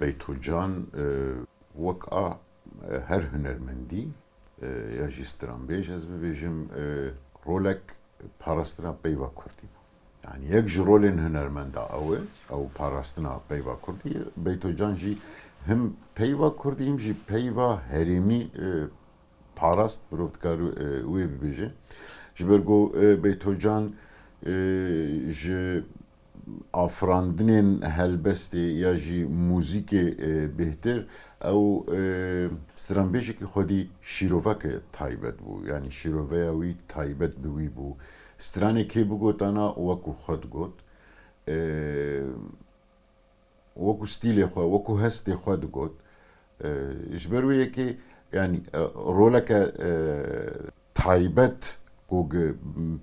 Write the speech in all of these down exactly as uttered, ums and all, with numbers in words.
Beytocan e, wek a e, her hunermendî e, ya jî stranbêj ez bibêjim e, rolek parastina peyva kurdî. Yani yek ji rolên hunermenda ew e, ew parastina peyva kurdî ye. Beytocan jî him peyva kurdî him jî peyva herêmî e, parast, mirov dikar e, wê bibêje. Ji ber ku e, Beytocan e, ji afirandinên helbestê ya jî muzîkê e, bêhtir, ew e, stranbêjekî xwedî şîroveke taybet bû. Yani şîroveya wî taybet bi wî bû. Stranê kê bigotana wekû xwe digot. E, wekû stîlê xwe, wekû hestê xwe digot. E, ji ber wê yekê, yani e, roleke e, taybet ku gi-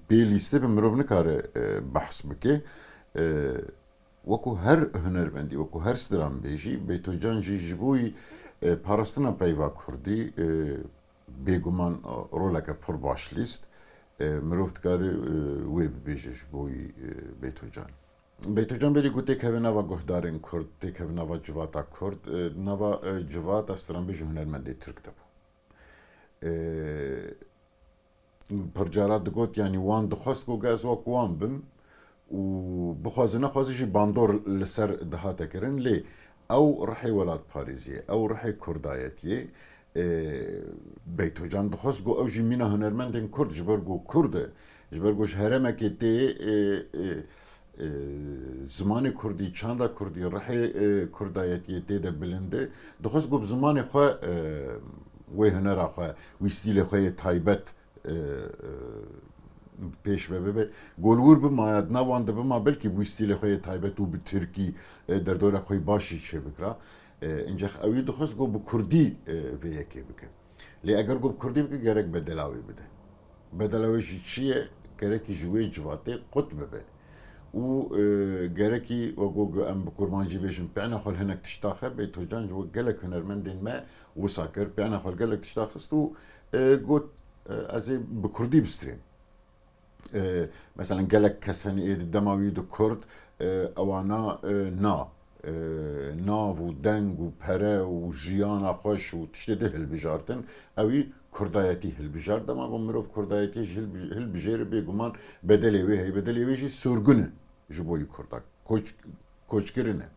pê lîste bi mirov nikare e, behs bike. E, wekû her hunermendî, wekû her stranbêjî, Beytocan jî ji bo wî e, parastina peyva kurdî e, bêguman e, roleke pir baş lîst. E, mirov dikare e, wê bibêje ji bo wî e, Beytocan. Beytocan berî ku têkeve nava guhdarên Kurd, têkeve nava civata Kurd, e, nava e, civata stranbêj û hunermendê Tirk de bû. E, Pircara digot, yanî wan dixwest ku ez wek wan bim û bixwaze nexwaze jî bandor li ser dihate kirin, lê ew ruhê welatparêziyê, ew ruhê kurdayetiyê, e, Beytocan dixwest ku ew jî mîna hunermendên Kurd, ji ber ku Kurd e, ji ber ku ji herêmekê tê, e, e, e, zimanê Kurdî, çanda Kurdî, ruhê e, kurdayetiyê tê de bilind e, dixwest ku bi zimanê xwe e, wê hunera xwe, wî stîlê xwe yê taybet e, e, pêş ve bibe. Golwir bimaya, di nav wan de bima, belkî bi wî stîlê xwe yê taybet û bi tirkî e, derdora xwe yê baş jî çêbikira. E, încex ewî dixwest ku bi kurdî e, vê yekê bike. Lê eger ku bi kurdî bike, gerek bedela wê bide. Bedela wê jî çi ye? Gerekî ji wê civatê qut bibe. Û e, gerekî wek ku em bi kurmancî bêjin, pêna xwe li hinek tişta xe, Beytocan ji gelek hunermendên me wisa kir, pêna xwe li gelek tişta xist û e, got, e, ez ê bi kurdî bistrêm. E, mesela gelek kes hene ê di dema wî di Kurd e, ewana e, na, e, nav û deng û pere û jiyana xweş û tiştê di hilbijartin, ewî kurdayetî hilbijart. Dema ku mirov kurdayetiyê ji hilbi- hilbijêre, bêguman bedelê wê heye. Bedelê wê jî sorgun e ji bo yî kurda. Koç, koçkirin e.